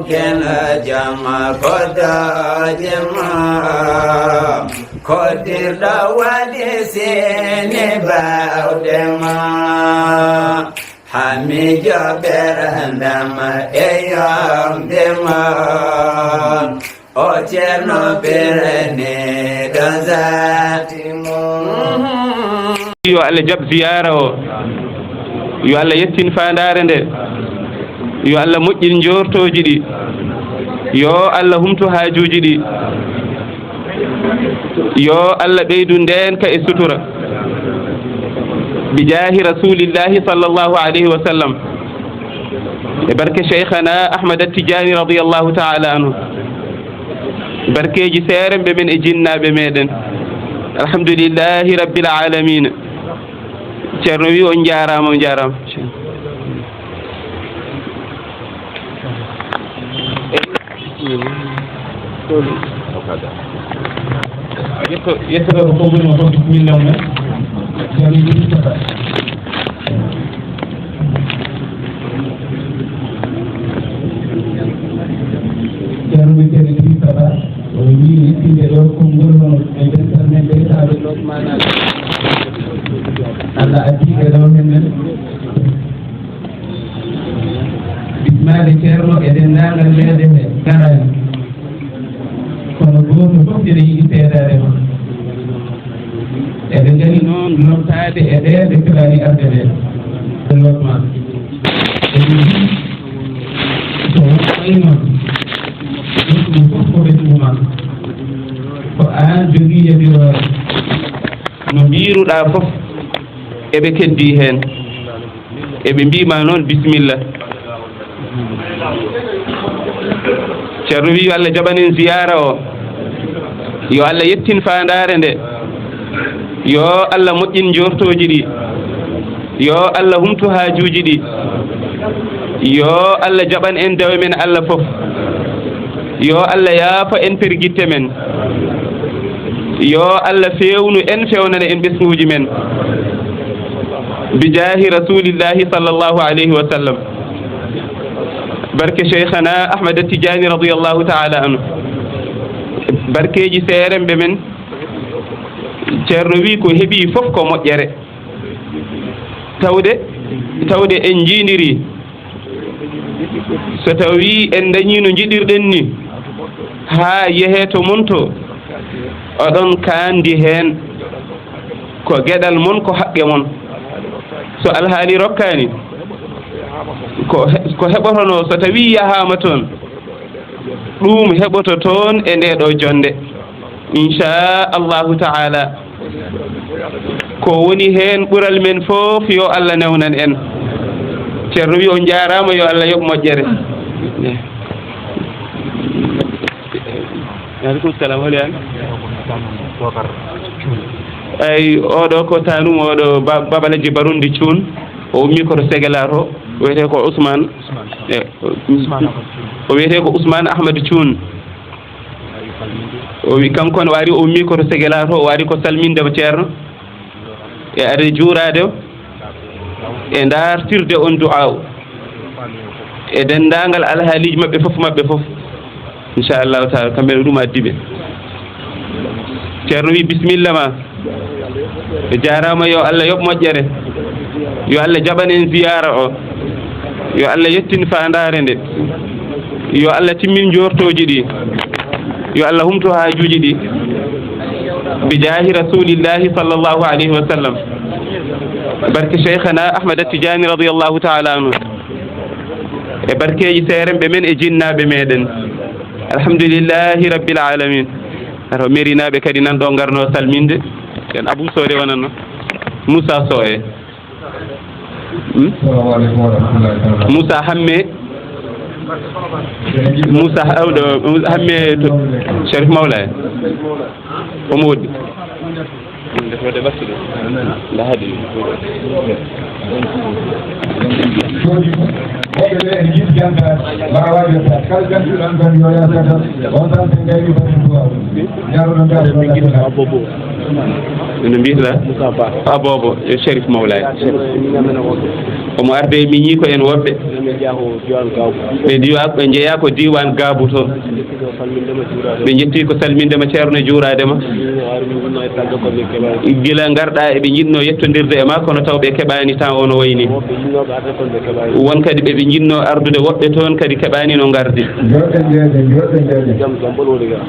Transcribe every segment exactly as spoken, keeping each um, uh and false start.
Kena jama koddooje ma, koddirɗo waɗi sini baawɗe ma. Hami joɓere ndema e yomde ma, o Ceerno Birani ɗo zaati mo. Yo Allah jaɓ ziyaara o. Yo Allah yettin faandaare nde. Yo Allah moƴƴin njoortooji ɗi. Yo Allah humtu haajuuji ɗi. Yo Allah ɓeydu ndeenka e sutura. Bi jaahi Rasuulillahi sallallahu alayhi wa sallam. E barke Cheikhana Ahmad At-Tijaani radiyallahu ta'ala anhu. Barkeeji seeremɓe men e jinnaaɓe meɗen. Alhamdulillahi rabbil aalamiina. Ceerno wi on njaaraama, on njaaraama. Yetto, yetto ko fof woni ko bismillah men. Ceerno Idrissa Ba. Ceerno men Ceerno Idrissa Ba, o wii yettinde ɗo konngol hono e dental men ɓeytaaɓe ɗo maanaaɓe. Allah addi ɓe ɗo men men. Bismaade Ceerno e denndaangal meɗen he garaani. Kono gooto fof ene yiɗi seedaade ma. Eɓe ngari noon noddaade e ɓee ɓe kelaani arde ɓee. Ɓe lotma. Eɓe mbiyi, so waɗi noon, ɓesngu fof ko ɓesngu ma. Ko aan jogii yamirore. No mbiiruɗaa fof, eɓe keddii heen. Eɓe mbiima noon, bisimilla. Ceerno wi, yo Allah jaɓan en ziyaara o. Yo Allah yettin faandaare nde. Yo Allah moƴƴin njoortooji ɗi. Yo Allah humtu haajuuji ɗi. Yo Allah jaɓan en dewe men Allah fof. Yo Allah yaafo en pergitte men. Yo Allah feewnu en, feewnana en ɓesnguuji men. Bi jaahi Rasuulillahi sallallahu alayhi wa sallam. Barke Cheikhana Ahmad Tijaani radiyallahu ta'ala anhu. Barkeeji seeremɓe men. Ceerno wi ko heɓi fof ko moƴƴere. Tawde, tawde en njiindirii. So tawii en ndañii no njiɗirɗen ni, haa yehee to mon to, oɗon kaandi heen. Ko geɗal mon, ko haqqe mon. So alhaali rokkaani, ko he-, ko heɓotonoo so tawii yahaama toon, ɗum heɓoto toon e ndee ɗoo jonnde. Inchallahu ta'ala. Ko woni heen ɓural men fof, yo Allah newnan en. Ceerno wi on njaaraama, yo Allah yoɓ moƴƴere. Aleykum salam, holi aan? Eyi, oɗo ko tanum, oɗo ba-, Baba Lajji Barundi Cuun, o ummi ko to Segela to, o wiyetee ko Ousmane. Eyi, o wiyetee ko Ousmane Ahmad Cuun. O wi, kanko ne waari, o ummi ko to Segela to, o waari ko salminde mo Ceerno, e arde juuraade o, e ndaartirde on du'aaw, e denndaangal alhaaliiji maɓɓe fof, maɓɓe fof. Inchallahu taala, kamɓe ne ɗum addi ɓe. Ceerno wi, bisimilla ma. Ɓe jaaraama, yo Allah yoɓ moƴƴere. Yo Allah jaɓan en ziyaara o. Yo Allah yettin faandaare nde. Yo Allah timmin njoortooji ɗi. Yo Allah humtu haajuuji ɗi. Bi jaahi Rasuulillahi sallallahu alayhi wa sallam. Barke Cheikhana Ahmad Tijaani radiyallahu taala anhu. E barkeeji seeremɓe men e jinnaaɓe meɗen. Alhamdulillahi rabbil alamin. Ato merinaaɓe kadi nan ɗo ngarno salminde. Ken Abou Sow de wonanno. Moussa Sow e. Hmm? Assalamu aleykum wa rahmatullahi taala. Moussa Hamme. Moussa Awdo, Hamme to Cherif Mawla e. Omo woɗɗi. Defode battude. Nda haadi. Joni, woɓɓe ɓe ene njiɗi jantaade, mbaawaa jantaade. Kala jantuɗo tan, yo yah jantal. On tan, ɓe ngayni baɗi duwaaw. Ñaawoɗon njaafo. No mbiyetee? Moussa Ba. A boobo, yo Sherif Mawlaay. Omo arde e miñi ko en woɓɓe. Ɓe jeyaa ko diiwaan Gaabu to. Ɓe njetti ko salminde ma, Ceerno, e juuraade ma. Gila ngarɗaa eɓe njiɗno yettondirde e ma, kono taw ɓe keɓaani tan ono wayni. Won kadi ɓe ɓe njiɗno ardude, woɓɓe toon kadi keɓaani no ngardi.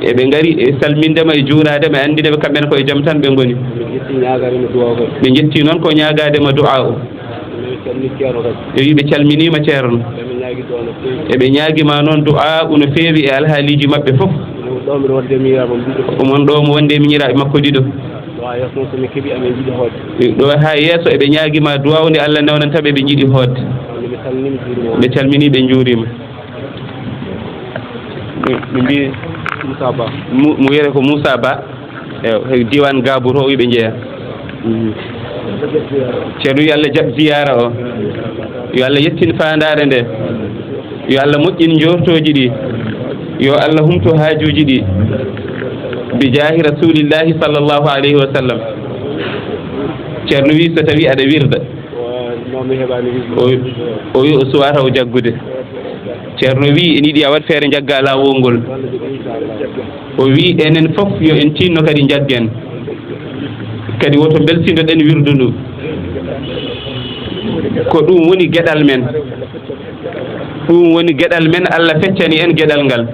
Eɓe ngari e salminde ma e juuraade ma, e anndude ɓe kamɓe ne ko e jam tan ɓe ngoni. Ɓe njetti noon ko ñaagaade ma du'aa o. Ɓe wi ɓe calminiima, Ceerno. Eɓe ñaagi ma noon du'aa no feewi e alhaaliiji maɓɓe fof. Omon ɗo mo wonde e miñiraaɓe makko ɗiɗo. Ɗo haa yeeso eɓe ñaagi ma du'aa nde Allah newnanta ɓe, ɓe njiɗi hootde. Ɓe calminii, ɓe njuuriima. Ɓe mbi Moussa Ba. Mu, mu wiyetee ko Moussa Ba. Eyo, he diiwaan Gaabu to o wi ɓe njeyaa. Mhm. Ceerno, yo Allah jaɓ ziyaara o. Yo Allah yettin faandaare nde. Yo Allah moƴƴin njoortooji ɗi. Yo Allah humtu haajuuji ɗi. Bi jaahi Rasuulillaahi sallallaahu alayhi wa sallam. Ceerno wi so tawi aɗa wirda. O, o wi o suwata o jaggude. Ceerno wi ene yiɗi a waɗ feere njagga laawol ngol. O wi enen fof yo en tinno kadi njaggen. Kadi woto mbeltindo ɗen wirdu ndu. Ko ɗum woni geɗal men. Ɗum woni geɗal men, Allah feccani en geɗal ngal.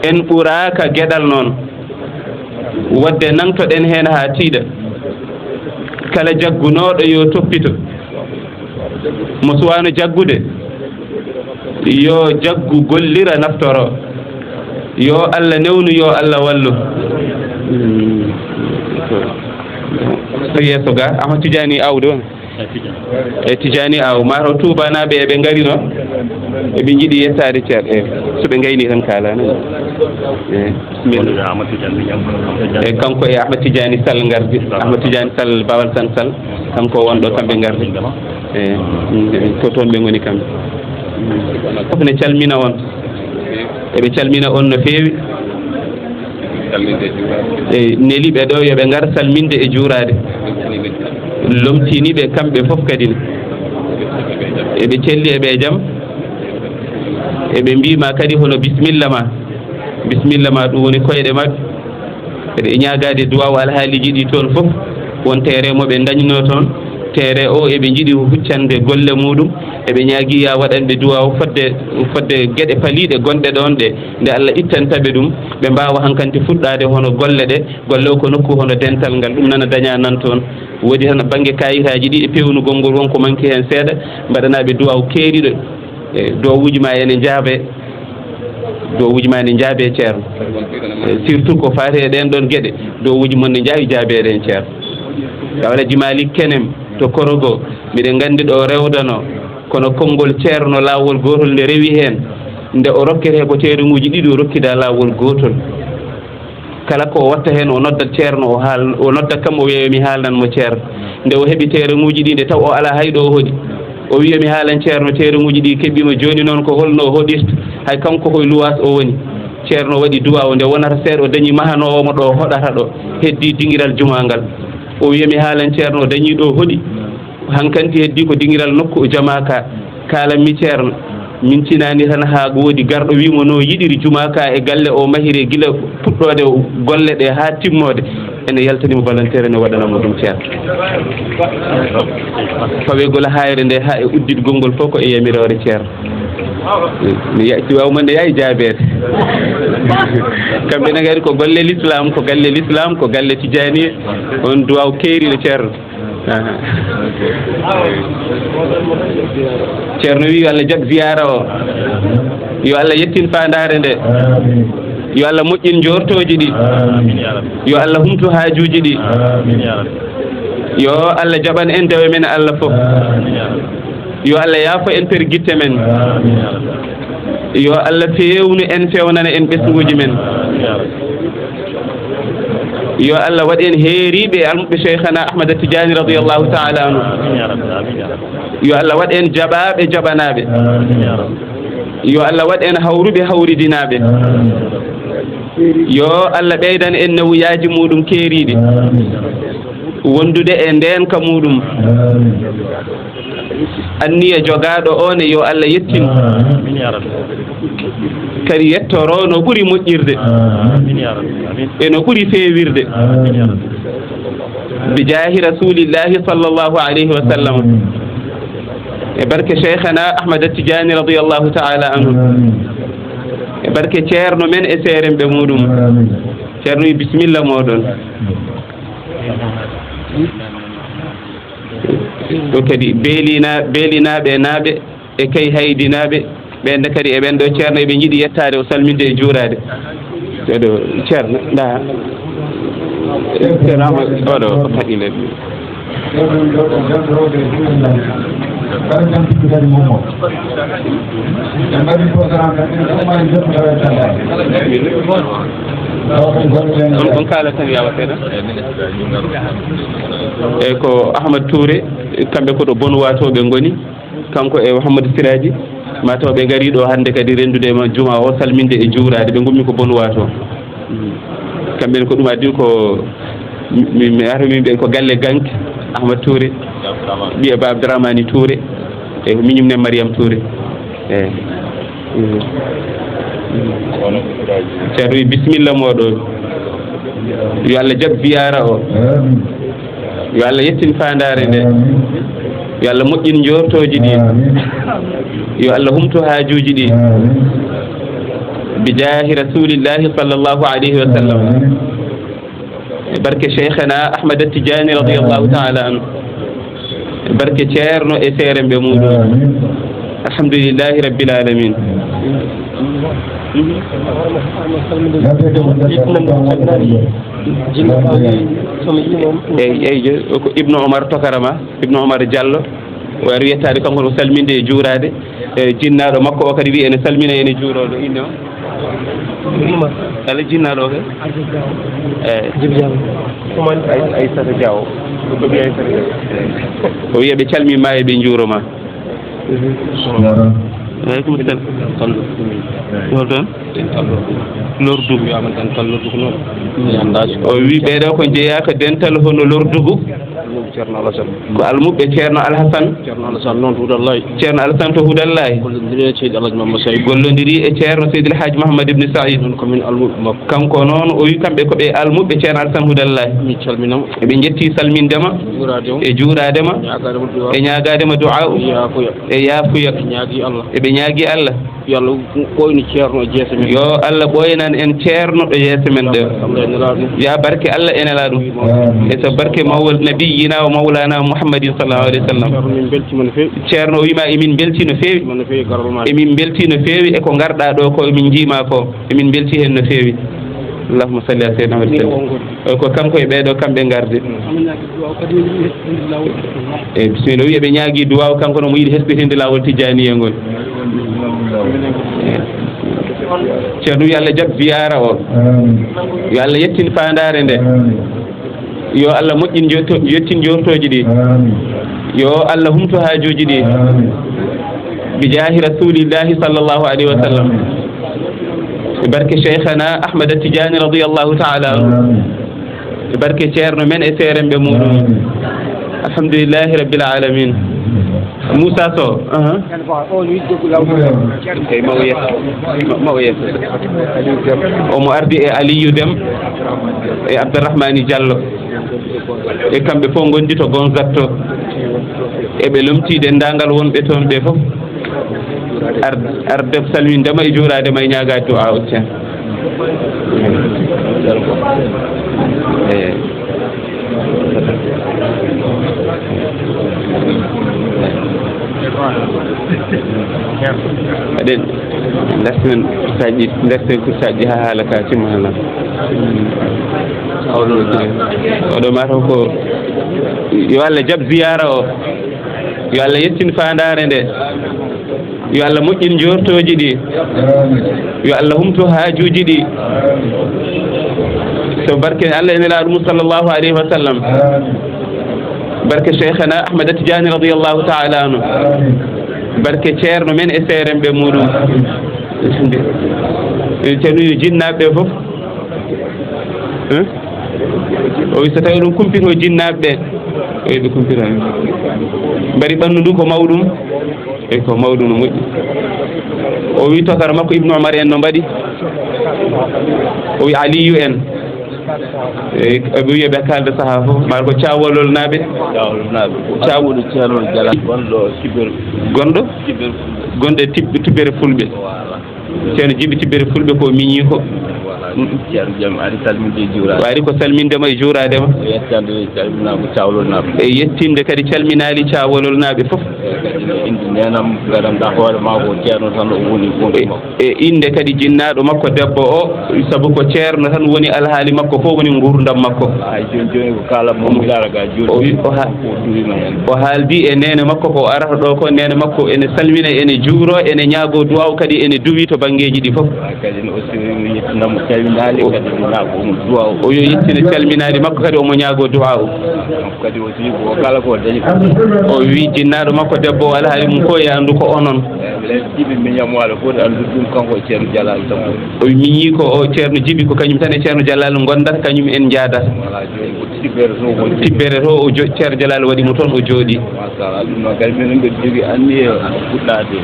En ɓuraaka geɗal noon. Wadde nangtoɗen heen haa tiiɗa. Kala jaggunooɗo yo toppito. Mo suwaano jaggude, yo jaggu, gollira, naftoro. Yo Allah newnu, yo Allah wallu. Mm. To yeeso ga, Ahmad Tidiane Aw ɗo. E Tidiane Aw, mataw Tuubanaaɓe eɓe ngarino, eɓe njiɗi yettaade Ceerno. E so ɓe ngayni tan kaalana. E bismillah. E kanko e Ahmad Tidiane Sall ngardi. Ahmad Tidiane Sall, Bawal San Sall, kanko won ɗo, kamɓe ngardi. E, mm, ko toon ɓe ngoni kamɓe. Mm. Fof ne calmina on. Eɓe calmina on no feewi. E neli ɓe ɗo yo ɓe ngar salminde e juuraade. Lomtini ɓe kamɓe fof kadi ne. Eɓe celli, eɓe e jam. Eɓe mbii ma kadi hono bismilla ma. Bismilla ma, ɗum woni koyɗe maɓɓe. Eɓe ñaagaade duwaaw alhaaliiji ɗi toon fof. Won teere mo ɓe ndañnoo toon. Teere o eɓe njiɗi huccande golle muuɗum. Eɓe ñaagi ya waɗan ɓe duwaaw fodde, fodde geɗe paliiɗe gonɗe ɗoon ɗe, nde Allah ittanta ɓe ɗum, ɓe mbaawa hankanti fuɗɗaade hono golle ɗe. Golle o ko nokku hono dental ngal, ɗum nana daña nan toon. Woodi tan bannge kaayitaaji ɗi e peewnugol ngol, won ko manki heen seeɗa, mbaɗanaa ɓe duwaaw keeriiɗo. E duwawuuji ma ene njaabe, duwawuuji ma ne njaabe, Ceerno. E surtout ko faati e ɗeen ɗoon geɗe, duwawuuji mon ne njaawi jaabeede heen, Ceerno. Kawla Jimaali Kenem to Korogo, miɗen nganndi ɗo rewdano, kono konngol Ceerno laawol gootol nde rewi heen, nde o rokketee ko teeruŋuuji ɗiɗi, o rokkida laawol gootol. Kala ko o watta heen, o nodda Ceerno, o haal-, o nodda kam, o wiya yo mi haalnan mo Ceerno. Nde o heɓi teeruŋuuji ɗi, nde taw o alaa hay ɗo o hoɗi, o wiya mi haalan Ceerno teeruŋuuji ɗi keɓɓiima, jooni noon ko holno o hoɗirta? Hay kanko koye luwaas o woni. Ceerno waɗi duwaaw, nde wonata seeɗa o dañi mahanoowo mo ɗo o hoɗata ɗo, heddii dingiral jumaa ngal. O wiya mi haalan Ceerno, o dañii ɗo o hoɗi. Hankanti heddii ko dingiral nokku o jamaa ka. Kaalan mi Ceerno, min tinaani tan haa woodi garɗo wii mo no yiɗiri jumaa ka e galle o mahiri gila puɗɗoode golle ɗe haa timmoode. Ene yaltani mo volontaire, ne waɗana mo ɗum, Ceerno. Fawegol haayre nde haa e udditgol ngol fof ko e yamiroore Ceerno. Mi ya-, si waaw man nde yaay jaabeede. Kamɓe ne ngari ko golle l'islam, ko galle l'islam, ko galle Tijaani, on duwaaw keeriiɗo, Ceerno. Aha. Ceerno wi yo Allah jaɓ ziyaara o. Yo Allah yettin faandaare nde. Yo Allah moƴƴin njoortooji ɗi. Yo Allah humtu haajuuji ɗi. Yo Allah jaɓan en dewe men Allah fof. Yo Allah yaafo en pergitte men. Yo Allah feewnu en, feewnana en ɓesnguuji men. Yo Allah waɗ en heeriiɓe e almuɓɓe Cheikhana Ahmad Tidiane radiyallahu ta'ala anhu. Yo Allah waɗ en jaɓaaɓe, jaɓanaaɓe. Yo Allah waɗ en hawruɓe hawridinaaɓe. Yo Allah ɓeydan en newuyaaji muɗum keeriiɗi. Wondude e ndeenka muɗum. Anniya jogaaɗo o ne yo Allah yettin. Kadi yettoro no ɓuri moƴƴirde. E no ɓuri feewirde. Bi jaahi Rasulillahi sallallahu alayhi wa sallam. E barke Cheikhana Ahmad Tidiane radiyallahu ta'ala anhu. E barke ceerno men e seeremɓe muɗum. Ceerno wi bismillah moɗon. Ɗo kadi beelina, beelinaaɓe naaɓe e kay haydinaaɓe, ɓen kadi e ɓen ɗo ceerno eɓe njiɗi yettaade o salminde e juuraade. Ɓeɗo ceerno, nda. Ceerno Amadou, oɗo ko taƴi nder. On, on kaala tan yawa seeɗa. E ko Ahmad Touré, kamɓe ko ɗo Bonuwato ɓe ngoni. Kanko e Mouhamadou Siraji, mataw ɓe ngari ɗo hannde kadi renndude ma juma o, salminde e juuraade, ɓe ngummi ko Bonuwato. Kamɓe ne ko ɗum addi ko mi, mi, mi armi ɓe ko galle Ganki, Ahmad Touré, ɓiye Ba Abdourahmani Touré, e ko miñum ne Mariam Touré. Eyi. Mm. Ceerno wi, bismillah moɗon. Yo Allah jaɓ ziyaara o. Yo Allah yettin faandaare nde. Yo Allah moƴƴin njoortooji ɗi. Yo Allah humtu haajuuji ɗi. Bi jaahi Rasulillahi sallallahu alayhi wa sallam. E barke Cheikhana Ahmad Tidiane radiyallahu ta'ala anhu. E barke ceerno e seeremɓe muɗum. Alhamdulillahi rabbil alamin. Eyi, eyi, ko Ibnu Omar Tokarama, Ibnu Omar Diallo, o ari yettaade kanko no salminde e juuraade. E jinnaaɗo makko o kadi wi ene salmina, ene juuroo, ɗo innde ma? Umar. Kala jinnaaɗo o kay? Aysata Diaw. Eyi. Jibi Diaw. Umar. Ay-, Aysata Diaw. Ko ɓiye Aysata Diaw. Eyi. O wiya ɓe calmii ma e ɓe njuuroo ma. Mhm. Aleykum salam. Holton? Lordugu. Wiyaama dental lordugu noon. O wi ɓeeɗo ko jeyaa ko dental hono lordugu. Almuɓɓe Ceerno Alasan. Ko almuɓɓe Ceerno Alhasan. Ceerno Alasan noon to Hudallahi. Ceerno Alasan to Hudallahi. Gollondiri e Seydi Alhaji Mamadou Saïd. Gollondiri e Ceerno Seydi Alhaji Mahamad Ibn Saïd. Noon ko min almuɓɓe makko. Kanko noon o wi kamɓe ko ɓe almuɓɓe Ceerno Alasan Hudallahi. Min calminama. Eɓe njetti salmindema. Juuraadema. E juuraadema. Ñaagaadema duwaaw. E ñaagaadema duwaaw. E yaafuya. E yaafuya. Eɓe ñaagi Allah. Eɓe ñaagi Allah. Yo Allah ɓooynu Ceerno e jeese men. Yo Allah ɓooynan en Ceerno e jeese men ɗe. Allah e Nelaaɗo. Ya barke Allah e Nelaaɗo. Amin. E so barke mawla nabiyina wa mawlana Muhammadin sallallahu alaihi wasallam. Ceerno, min mbeltiima no feewi. Ceerno o wiima emin mbelti no feewi. No feewi garol ma. Emin mbelti no feewi e ko ngarɗa ɗo ko, emin njiima ko. Emin mbelti heen no feewi. Allahumma salli ala sayyidina Muhammad. Ɗiɗo on ngoni. E ko kanko e ɓeeɗo kamɓe ngardi. Amin. Eyi, bisimilla. O wiyi eɓe ñaagii duwaaw, kanko no mo yiɗi hesɗitinde laawol tijjaaniyee ngol. Eyi. Ceerno, yo Allah jaɓ ziyaara o. Amin. Yo Allah yettin faandaare nde. Amin. Yo Allah moƴƴin njorto-, yettin njortooji ɗi. Amin. Yo Allah humtu haajuuji ɗi. Amin. Bi jaahi Rasuulillahi sallallahu alayhi wa sallam. Amin. E barke Cheikhana Ahmad Tidiane radiyallahu ta'ala anhu. Amin. E barke ceerno men e seeremɓe muɗum. Amin. Alhamdulillahi rabbil alamin. Moussa Sow, aha. Eyi, mawo yesso. Ma-, mawo yesso. Omo ardi e Aliou Dem e Abdourahmani Diallo. E kamɓe fof ngondi to Gonzat to. Eɓe lomti denndaangal wonɓe toon ɓe fof. Ar-, arde salmindema e juuraadema e ñaagaade du'a o Ceerno. Eyi. Aɗen, darten kursaji, darten kursaji haa haala ka timma hala. Oɗo, oɗo mataw ko yo Allah jaɓ ziyaara o. Yo Allah yettin faandaare nde. Yo Allah moƴƴin njortooji ɗi. Yo Allah humtu haajuuji ɗi. So barke Allah e Nelaaɗo mum sallallahu alayhi wa sallam. Barke Cheikhana Ahmad Tidiane radiyallahu ta'ala anhu. Barke ceerno men e seeremɓe muɗum. Ceerno yo jinnaaɓe ɓe fof. Hein? O wi so tawi ɗum kumpito jinnaaɓe ɓe. O wi ɓe kumpito. Mbari ɓanndu ndu ko mawɗum. E ko mawɗum no moƴƴi. O wi tokara makko Ibnu Umar en no mbaɗi. O wi Aliyu en. E, ɓe wiya ɓe kaalda sahaa fof, maa ko Caawolol naaɓe. Caawolol naaɓe. Ko Caaw- Abuuɗo Ceerno Jalal, gonɗo Tibbere. Gonɗo? Tibbere Fulɓe. Gonɗo Tib-, Tibbere Fulɓe. Voilà. Ceerno Jibi Tibbere Fulɓe ko miñi ko. Voilà. Mm. Ceerno Jam, aɗa salminde e juuraade. Waɗi ko salminde ma e juuraade ma. E yettande calminaa ko Caawolol naaɓe. E yettinde kadi calminaali Caawolol naaɓe fof. E kadi no inde neenam, ngaɗanɗaa hoore maa ko ceerno tan o woni gonɗo makko. E innde kadi jinnaaɗo makko debbo o, sabu ko ceerno tan woni alhaali makko fof, woni nguurndam makko. Hay jooni jooni ko kaalatmi mo, mi daara ga jooni. O wi, o ha-, ko duwima heen. O haaldi e neene makko ko arata ɗo ko, neene makko ene salmina, ene juuro, ene ñaago duwaaw kadi ene duwi to banngeeji ɗi fof. Kadi o sirri mi yettinamo calminaali, o kadi mi ñaago omo duwaaw. O yo yettine calminaali makko kadi omo ñaago duwaaw. Kadi aussi ko kala ko dañi. O wi jinnaaɗo makko debbo o alhaali mum ko e anndu ko onon. Jibi miñam wala fof anndu ɗum kanko e Ceerno Jalal Sambo. O wi miñi ko o Ceerno Jibi ko kañum tan e Ceerno Jalal ngondata, kañum en njaadata. Voilà, jooni ko Tibbere to woni. Tibbere to o jo-, Ceerno Jalal waɗi mo toon o jooɗi. Machallah, ɗum noon kadi minen mbeɗa jogii anniya fuɗɗaade.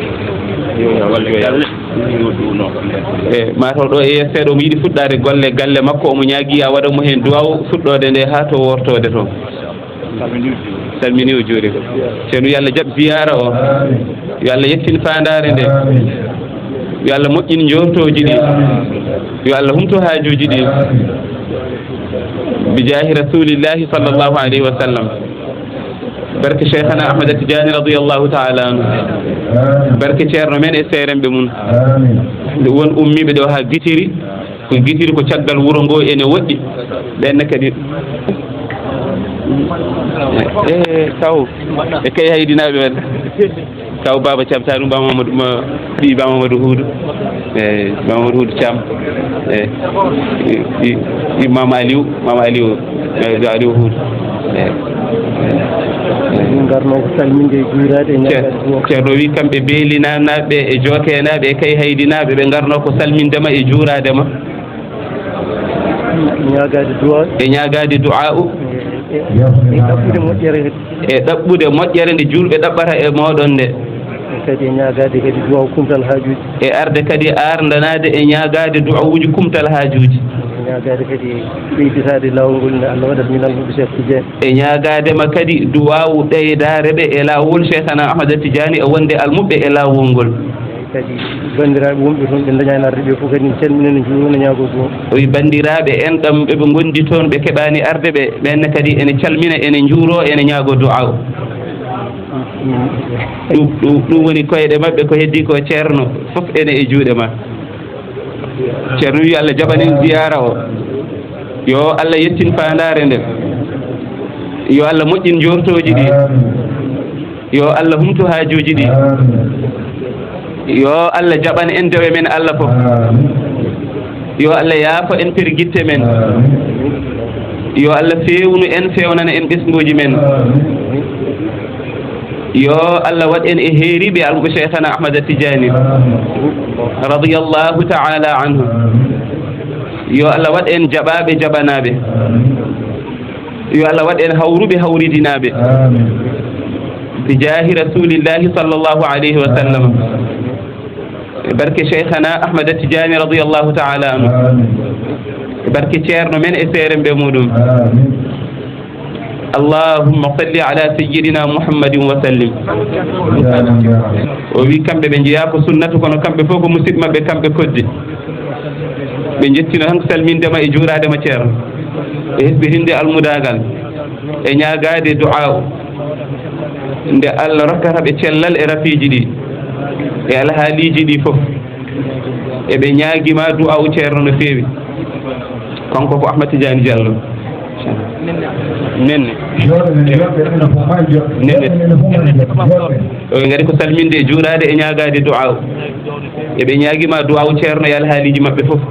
Yo walla galle. Yo ɗum noon. E mataw ɗo e yeeso seeɗa omo yiɗi fuɗɗaade golle galle makko, omo ñaagi a waɗa mo heen duwaaw fuɗɗoode nde haa to wortoode toon. Salmini o juuri. Ceerno, yo Allah jaɓ ziyaara o. Yo Allah yettin faandaare nde. Yo Allah moƴƴin njoortooji ɗi. Yo Allah humto haajuuji ɗi. Bi jaahi Rasuulillaahi sallallaahu alayhi wa sallam. Barke Cheikhana Ahmad Tidiane radiyallaahu taala anhu. Barke ceerno men e seeremɓe mum. Nde won ummiiɓe ɗo haa Gitiri. Ko Gitiri ko caggal wuro ngo ene woɗɗi. Ɓenne kadi. E, e, kaw. E kay haydinaaɓe men. Kaw Baba Thiam Saloum, Ba Mamadou, ma, ɓii Ba Mamadou Houdou. E, Ba Mamadou Houdou Thiam. E, ɓii, ɓii, ɓii Mama Aliou, Mama Aliou. E, Aliou Houdou. E, e, e. Min ngarno ko salminde e juuraade e Ceer-, ñaagaade duwaaw. Ceerno wi kamɓe Beelinanaaɓe e Jookeenaaɓe e kay haydinaaɓe ɓe ngarno ko salminde ma e juuraade ma. Ñaagaade duwaaw. E ñaagaade du'aa'u. E, e, e ɗaɓɓude moƴƴere kadi. E ɗaɓɓude moƴƴere nde juulɓe ɗaɓɓata e mooɗon nde. E kadi e ñaagaade kadi duwaaw kumtal haajuuji. E arde kadi aardanaade e ñaagaade du'aawuuji kumtal haajuuji. E ñaagaade kadi ɓeyditaade laawol ngol nde Allah waɗata min almuɓe Cheikh Tidiane. E ñaagaade ma kadi duwaawu ɓeydaare ɓe e laawol Cheikhana Ahmad Tidiane e wonde almuɓɓe e laawol ngol. Kadi banndiraaɓe wonɓe toon ɓe ndañaani arde ɓe fof kadi ne calmina, ne njuura, ne ñaagoo duwaaw. O wi banndiraaɓe en ɗam ɓe ɓe ngondi toon ɓe keɓaani arde ɓe, ɓeen ne kadi ene calmina, ene njuuroo, ene ñaagoo du'aaw. Ɗum, ɗum, ɗum woni koyɗe maɓɓe, ko heddii ko ceerno fof ene e juuɗe ma. Ceerno wi Allah jaɓan en ziyaara o. Yo Allah yettin faandaare nde. Yo Allah moƴƴin njoortooji ɗi. Yo Allah humtu haajuuji ɗi. Yo Allah jaɓan en dewe men Allah fof. Yo Allah yaafo en pergitte men. Yo Allah feewnu en, feewnana en ɓesnguuji men. Yo Allah waɗ en e heeriiɓe almuɓe Cheikhana Ahmad Tidiane radiyallahu ta'ala anhu. Yo Allah waɗ en jaɓaaɓe jaɓanaaɓe. Yo Allah waɗ en hawruɓe hawridinaaɓe. Bi jaahi Rasuulillaahi sallallaahu alayhi wa sallam. E barke Cheikhana Ahmad Tidiane radiyallahu ta'ala anhu. E barke ceerno men e seeremɓe muɗum. Allahumma salli ala sayyidina Muhammadin wa sallim. O wi kamɓe ɓe njeyaa ko sunnatu, kono kamɓe fof ko musidɓe maɓɓe, kamɓe koddi. Ɓe njettina tan ko salminde ma e juuraade ma ceerno. E hesɓitinde almudaagal. E ñaagaade du'aaw. Nde Allah rokkata ɓe cellal e rafiiji ɗi. E alhaaliiji ɗi fof. Eɓe ñaagi ma du'aaw ceerno no feewi. Kanko ko Ahmad Tidiane Diallo. Nenne. Nenne. O ngari ko salminde e juuraade e ñaagaade du'aaw. Eɓe ñaagi ma du'aaw ceerno e alhaaliiji maɓɓe fof.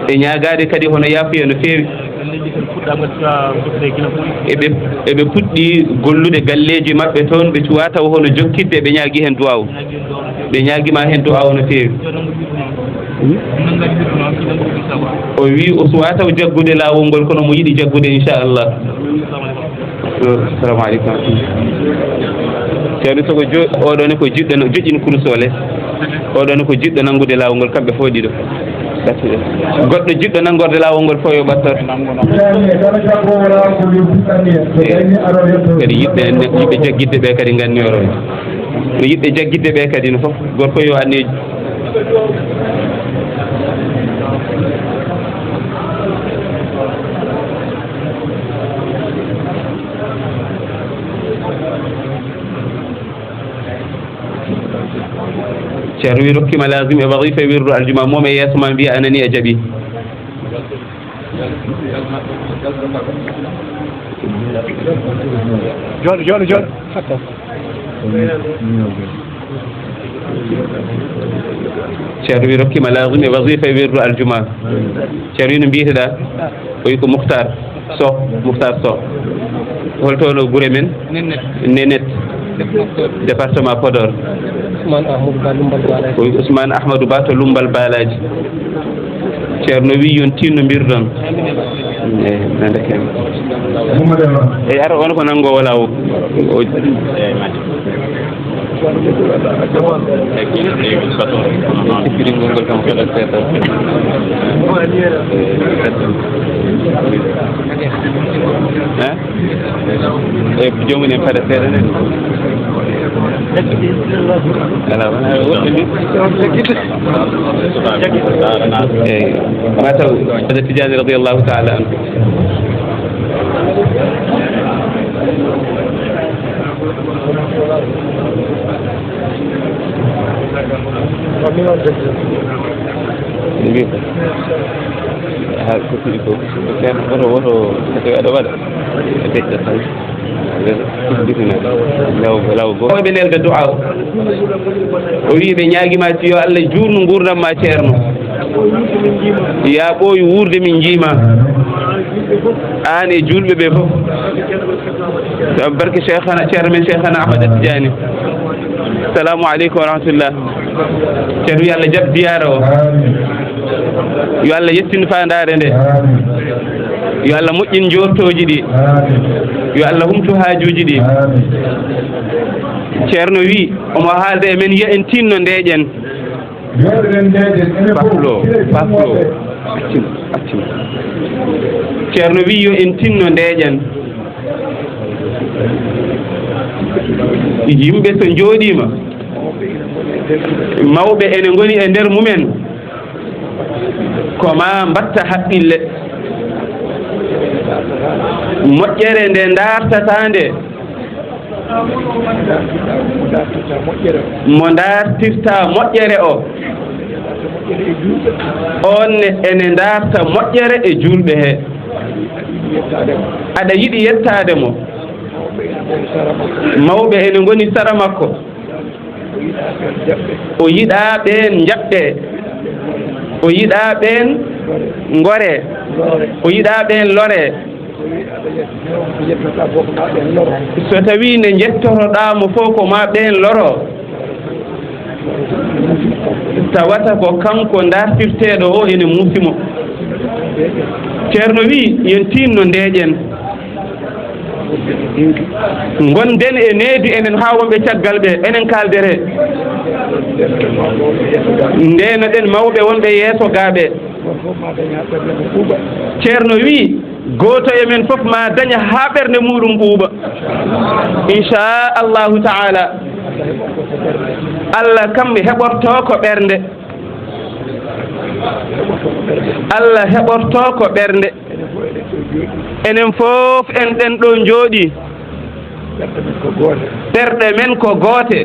E ñaagaade kadi hono yaafuya no feewi. Eɓe, eɓe puɗɗi gollude galleeji maɓɓe toon, ɓe cuwaa taw hono jokkitde, ɓe ñaagi heen duwaaw. Ɓe ñaagi ma heen duwaaw no feewi. Hmm? O wi o suwaa taw jaggude laawol ngol, kono mo yiɗi jaggude, inchallah. Assalamu aleykum. Ceerno Sogo jo-, oɗo ne ko jiɗɗo no joƴƴini kurus o les. Oɗo ne ko jiɗɗo nanngude laawol ngol, kamɓe fof ɗiɗo. Goɗɗo jiɗɗo nanngorde laawol ngol fof yo ɓattor. Kadi yiɗɓe ne-, yiɗɓe jaggitde ɓe kadi nganni oro. No yiɗɓe jaggitde ɓe kadi no fof. Gooto fof yo anneeju. Ceerno wi rokkiima laazim e wazifa e wirdu aljuma, moom e yeeso ma mbiya anani a jaɓi. Jooɗo, jooɗo, jooɗo. Ceerno wi rokkiima laazim e wazifa e wirdu aljuma. Ceerno wi no mbiyeteɗaa? O wi ko Mukhtar. Soh, Mukhtar Soh. Holto no gure men? Nennet. Nennet. Département Podor. Département Podor. Ousmane Ahmadou Ba Lumbal Balaji. Ko Ousmane Ahmadou Ba to Lumbal Balaji. Ceerno wi yon tinno mbirɗon. Eh, nande ken. Mamadou Ba. Eh, ara on ko nango wala o. O. Sikkiriingol ngol kam ko seeɗa. Hein? E joomum en fada seeɗa nen. Ala, wona woɓɓe ni. Eyi. Mataw Ahmada Tijaani radiyallahu taala anhu. Haa ko fii ko, ceerno, woto, woto, woto aɗa waɗa. Decca tan. Law, law go. Ɓe nelda du'a. O wi ɓe ñaagi ma yo Allah juurnu nguurndam ma, ceerno. Ya ɓooy wuurde min njiima. Aan e juulɓe ɓe fof. Barke Cheikhana, ceerno men Cheikhana Ahmad Tidiane. Salamu aleykum wa rahmatullah. Ceerno, yo Allah jaɓ ziyaara o. Yo Allah yettin faandaare nde. Yo Allah moƴƴin njoortooji ɗi. Yo Allah humtu haajuuji ɗi. Ceerno wi, omo haalda e men, yo en tinno ndeeƴen. Paflo, paflo. Accin, accin. Ceerno wi, yo en tinno ndeeƴen. Yimɓe so njooɗiima, mawɓe ene ngoni e nder mumen, ko maa mbatta haqqille. Moƴƴere nde ndaartataa nde, mo ndaartirta moƴƴere o, oon ne ene ndaarta moƴƴere e juulɓe he. Aɗa yiɗi yettaade mo. Mawɓe ene ngoni sara makko. O yiɗaa ɓeen njaɓɓe. O yiɗaa ɓeen ngoree. O yiɗaa ɓeen loree. So tawii nde njettotoɗaa mo fof ko maa ɓeen loroo, tawata ko kanko ndaartirteeɗo o ene muusi mo. Ceerno wi, yo en tinno ndeeƴen. Ngonden e needi enen haa wonɓe caggal ɓe, enen kaaldere. Ndeenoɗen mawɓe wonɓe yeeso gaa ɓe. Ceerno wi, gooto e men fof ma daña haa ɓernde muuɗum ɓuuɓa. Inchaa Allahu taala. Allah kam heɓorto ko ɓernde. Allah heɓorto ko ɓernde. Enen fof en ɗen ɗo njooɗi. Ɓerɗe men ko goote.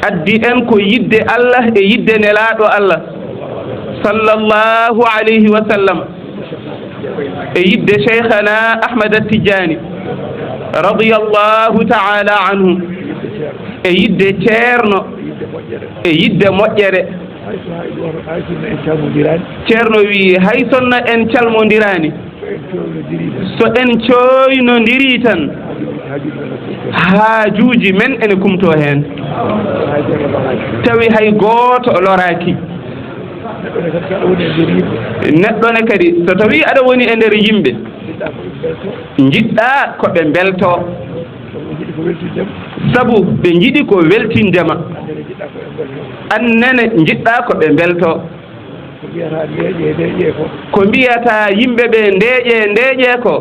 Addi en ko yiɗde Allah e yiɗde Nelaaɗo Allah, sallallahu alayhi wa sallam, e yiɗde Cheikhana Ahmad Tijani, radiyallahu taala anhu, e yiɗde ceerno, e yiɗde moƴƴere. Hay so, hay so, hay so en calmondiraani. Ceerno wi, hay sonno en calmondiraani. So en cooynondiri tan. So en cooynondiri tan. Haajuuji, haajuuji men o fof. Haajuuji men ene kumtoo heen. Hay gooto loraaki. Tawi hay gooto loraaki. Neɗɗo ne kadi, so aɗa woni e nder yimɓe. Neɗɗo ne kadi, so tawii aɗa woni e nder yimɓe. Njiɗɗaa ko ɓe mbeltoo. Njiɗɗaa ko ɓe mbeltoo. Sabu ɓe njiɗi ko weltinde ma. Sabu ɓe njiɗi ko weltinde ma. Annene njiɗɗaa ko ɓe mbeltoo. Annene njiɗɗaa ko ɓe mbeltoo. Ko mbiyata ndeeƴe, ndeeƴe ko. Ko mbiyata yimɓe ɓe ndeeƴe, ndeeƴe ko.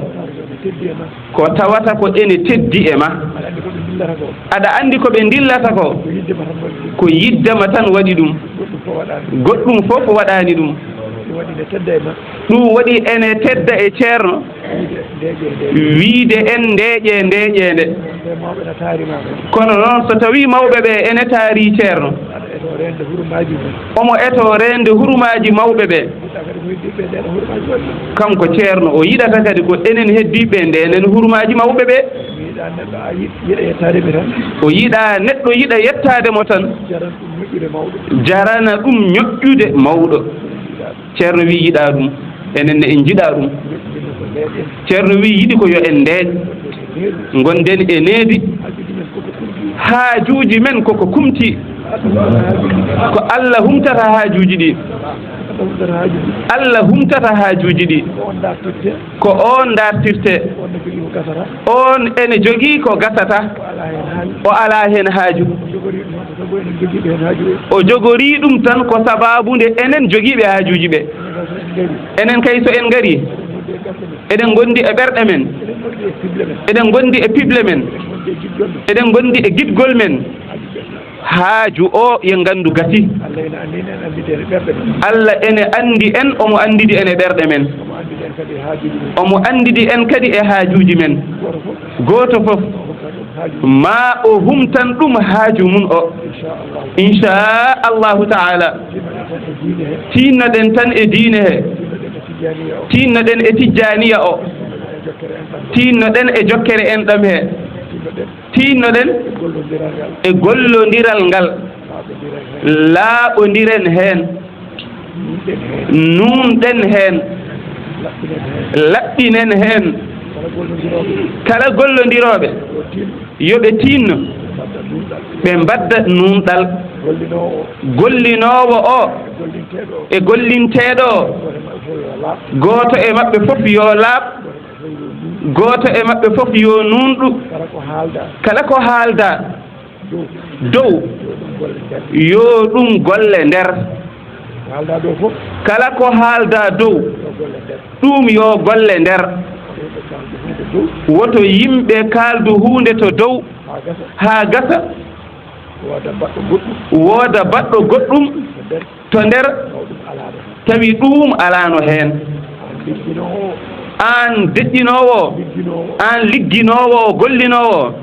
Ko tawata ko ene teddi e ma. Ko tawata ko ene teddi e ma. Aɗa anndi ko ɓe ndillata ko. Aɗa anndi ko ɓe ndillata ko. Ko yiɗde ma tan waɗi ɗum. Ko yiɗde ma tan waɗi ɗum. Goɗɗum fof waɗaani ɗum. Goɗɗum fof waɗaani ɗum. Ɗum waɗi ene tedda e ma. Ɗum waɗi ene tedda e ceerno. Wiide ndeeƴe, ndeeƴe. Wiide en ndeeƴe, ndeeƴe nde. Kono mawɓe na taari ma ɓe. Kono noon so tawii mawɓe ɓe ene taari ceerno. Aɗa etoo reende hurumaaji mum. Omo etoo reende hurumaaji mawɓe ɓe. Yiɗa kadi ko heddiiɓe nde no hurumaaji mawɓe. Kanko ceerno o yiɗata kadi ko enen heddiiɓe nde nen hurumaaji mawɓe ɓe. Mi yiɗa neɗɗo a yiɗ-, yiɗa yettaade mi tan. O yiɗa neɗɗo yiɗa yettaade mo tan. Jaran ɗum moƴƴude mawɗo. Jarana ɗum ñoƴƴude mawɗo. Ceerno wi yiɗa ɗum. Enen ne en njiɗa ɗum. Ceerno wi yiɗi ko yo en ndeeƴ. Ngonden e needi. Haajuuji men koko kumti. Ko Allah humtata haajuuji ɗi. Allah humtata haajuuji ɗi. Ko on dartirte. On ene jogii ko gasata. O alaa heen haaju. O jogorii ɗum tan ko sabaabu nde enen jogiiɓe haajuuji ɓe. Enen kay so en ngarii, eɗen ngondi e ɓerɗe men. Eɗen ngondi e piɓle men. Eɗen ngondi e giɗgol men. Haaju o yo nganndu gasi. Allah ene anndi en, omo anndidi en e ɓerɗe men. Omo anndidi en kadi e haajuuji men. Gooto fof ma o humtan ɗum haaju mum o. Inchallahu taala. Tiinnoɗen tan e diine he. Tiinnoɗen e tijjaaniya o. Tiinnoɗen e jokkere enɗam he. Tiinnoɗen e gollondiral ngal. Laaɓondiren heen. Nuunɗen heen. Laɓɓinen heen. Kala gollondirooɓe, yo ɓe tiinno. Ɓe mbadda nuunɗal. Gollinoowo o e gollinteeɗo o. Gooto e maɓɓe fof yo laaɓ. Gooto e maɓɓe fof yo nuunɗu. Kala ko haalda. Dow. Yo ɗum golle nder. Kala ko haalda dow. Ɗum yo golle nder. Woto yimɓe kaaldu huunde to dow. Haa gasa. Wooda baɗɗo goɗɗum. To nder. Tawi ɗum alaano heen. Aan deƴƴinoowo. Aan ligginoowo, gollinoowo.